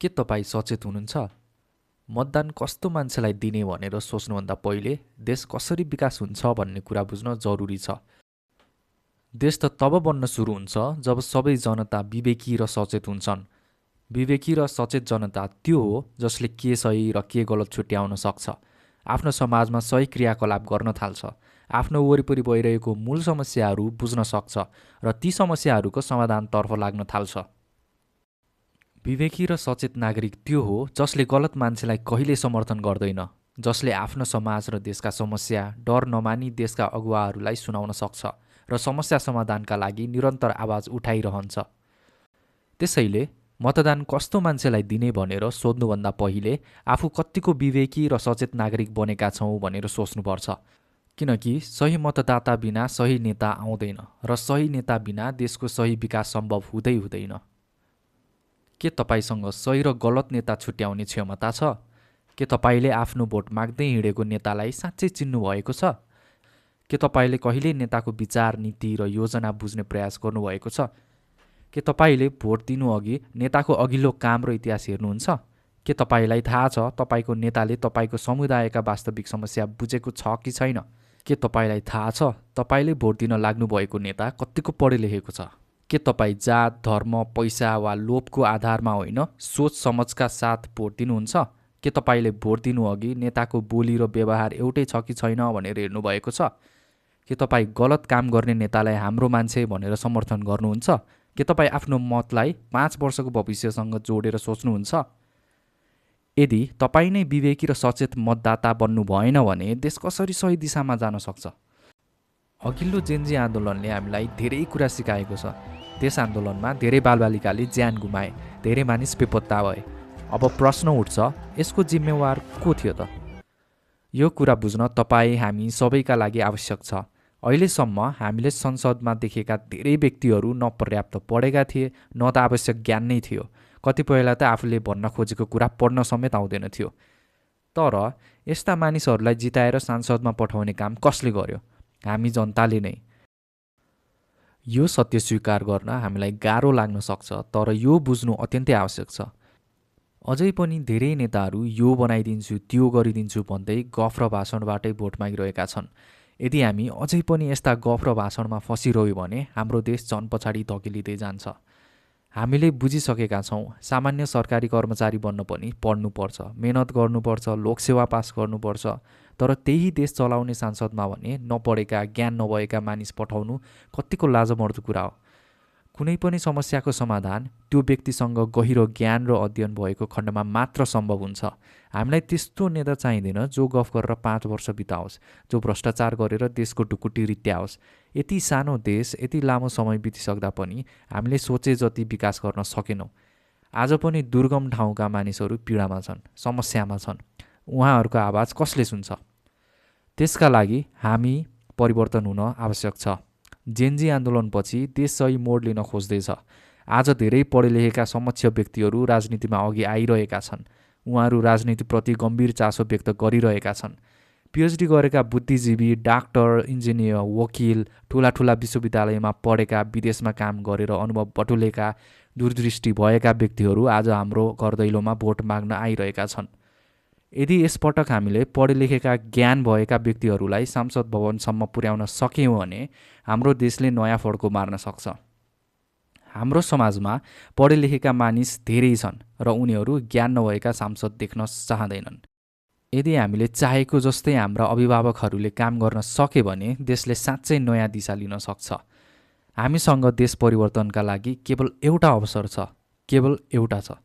के तपाईँ सचेत हुनुहुन्छ? मतदान कस्तो मान्छेलाई दिने भनेर सोच्नुभन्दा पहिले देश कसरी विकास हुन्छ भन्ने कुरा बुझ्न जरुरी छ। देश त तब बन्न सुरु हुन्छ जब सबै जनता विवेकी र सचेत हुन्छन्। विवेकी र सचेत जनता त्यो हो जसले के सही र के गलत छुट्याउन सक्छ, आफ्नो समाजमा सही क्रियाकलाप गर्न थाल्छ, आफ्नो वरिपरि भइरहेको मूल समस्याहरू बुझ्न सक्छ र ती समस्याहरूको समाधानतर्फ लाग्न थाल्छ। विवेकी र सचेत नागरिक त्यो हो जसले गलत मान्छेलाई कहिले समर्थन गर्दैन, जसले आफ्नो समाज र देशका समस्या डर नमानी देशका अगुवाहरूलाई सुनाउन सक्छ र समस्या समाधानका लागि निरन्तर आवाज उठाइरहन्छ। त्यसैले मतदान कस्तो मान्छेलाई दिने भनेर सोध्नुभन्दा पहिले आफू कत्तिको विवेकी र सचेत नागरिक बनेका छौँ भनेर सोच्नुपर्छ। किनकि सही मतदाता बिना सही नेता आउँदैन र सही नेता बिना देशको सही विकास सम्भव हुँदैन। के तपाईसँग सही र गलत नेता छुट्याउने क्षमता छ? के तपाईँले आफ्नो भोट माग्दै हिँडेको नेतालाई साँच्चै चिन्नु भएको छ? के तपाईँले कहिले नेताको विचार, नीति र योजना बुझ्ने प्रयास गर्नुभएको छ? के तपाईँले भोट दिनु अघि नेताको अघिल्लो काम र इतिहास हेर्नुहुन्छ? के तपाईँलाई थाहा छ तपाईँको नेताले तपाईँको समुदायका वास्तविक समस्या बुझेको छ कि छैन? के तपाईँलाई थाहा छ तपाईँले भोट दिन लाग्नुभएको नेता कत्तिको पढे लेखेको छ? के तपाईँ जात, धर्म, पैसा वा लोभको आधारमा होइन सोच समझका साथ भोट दिनुहुन्छ? के तपाईँले भोट दिनु अघि नेताको बोली र व्यवहार एउटै छ कि छैन भनेर हेर्नुभएको छ? के तपाईँ गलत काम गर्ने नेतालाई हाम्रो मान्छे भनेर समर्थन गर्नुहुन्छ? के तपाईँ आफ्नो मतलाई 5 वर्षको भविष्यसँग जोडेर सोच्नुहुन्छ? यदि तपाईँ नै विवेकी र सचेत मतदाता बन्नु भएन भने देश कसरी सही दिशामा जान सक्छ? अघिल्लो जेनजी आन्दोलनले हामीलाई धेरै कुरा सिकाएको छ। त्यस आन्दोलनमा धेरै बालबालिकाले ज्यान गुमाए, धेरै मानिस बेपत्ता भए। अब प्रश्न उठ्छ, यसको जिम्मेवार को थियो त? यो कुरा बुझ्न तपाईँ हामी सबैका लागि आवश्यक छ। अहिलेसम्म हामीले संसदमा देखेका धेरै व्यक्तिहरू न पर्याप्त पढेका थिए, न त आवश्यक ज्ञान नै थियो। कतिपयलाई त आफूले भन्न खोजेको कुरा पढ्न समेत आउँदैन थियो। तर यस्ता मानिसहरूलाई जिताएर संसदमा पठाउने काम कसले गर्यो? हामी जनताले नै। यो सत्य स्वीकार गर्न हामीलाई गाह्रो लाग्न सक्छ, तर यो बुझ्नु अत्यन्तै आवश्यक छ। अझै पनि धेरै नेताहरू यो बनाइदिन्छु, त्यो गरिदिन्छु भन्दै गफ र भाषणबाटै भोट मागिरहेका छन्। यदि हामी अझै पनि यस्ता गफ र भाषणमा फसिरह्यौँ भने हाम्रो देश झन पछाडि धकेलिँदै जान्छ। हामीले बुझिसकेका छौँ, सामान्य सरकारी कर्मचारी बन्न पनि पढ्नुपर्छ, मेहनत गर्नुपर्छ, लोकसेवा पास गर्नुपर्छ। तर त्यही देश चलाउने सांसदमा भने नपढेका, ज्ञान नभएका मानिस पठाउनु कत्तिको लाजमर्दो कुरा हो। कुनै पनि समस्याको समाधान त्यो व्यक्तिसँग गहिरो ज्ञान र अध्ययन भएको खण्डमा मात्र सम्भव हुन्छ। हामीलाई त्यस्तो नेता चाहिँदैन जो गफ गरेर 5 वर्ष बिताओस्, जो भ्रष्टाचार गरेर देशको ढुकुटी रित्याओस्। यति सानो देश यति लामो समय बितिसक्दा पनि हामीले सोचे जति विकास गर्न सकेनौँ। आज पनि दुर्गम ठाउँका मानिसहरू पीडामा छन्, समस्यामा छन्। उहाँहरूको आवाज कसले सुन्छ? त्यसका लागि हामी परिवर्तन हुन आवश्यक छ। जेनजी आन्दोलनपछि देश सही मोड लिन खोज्दैछ। आज धेरै पढे लेखेका समक्ष व्यक्तिहरू राजनीतिमा अघि आइरहेका छन्। उहाँहरू राजनीतिप्रति गम्भीर चासो व्यक्त गरिरहेका छन्। पिएचडी गरेका बुद्धिजीवी, डाक्टर, इन्जिनियर, वकिल, ठुला ठुला विश्वविद्यालयमा पढेका, विदेशमा काम गरेर अनुभव बटुलेका, दूरदृष्टि भएका व्यक्तिहरू आज हाम्रो घरदैलोमा भोट माग्न आइरहेका छन्। यदि यसपटक हामीले पढे लेखेका, ज्ञान भएका व्यक्तिहरूलाई संसद भवनसम्म पुर्याउन सक्यौँ भने हाम्रो देशले नयाँ फड्को मार्न सक्छ। हाम्रो समाजमा पढे लेखेका मानिस धेरै छन् र उनीहरू ज्ञान नभएका सांसद देख्न चाहँदैनन्। यदि हामीले चाहेको जस्तै हाम्रा अभिभावकहरूले काम गर्न सके भने देशले साँच्चै नयाँ दिशा लिन सक्छ। हामीसँग देश परिवर्तनका लागि केवल एउटा अवसर छ, केवल एउटा छ।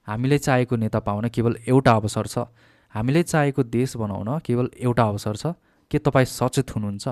हामीले चाहेको नेता पाउन केवल एउटा अवसर छ। हामीले चाहेको देश बनाउन केवल एउटा अवसर छ। के तपाईँ सचेत हुनुहुन्छ?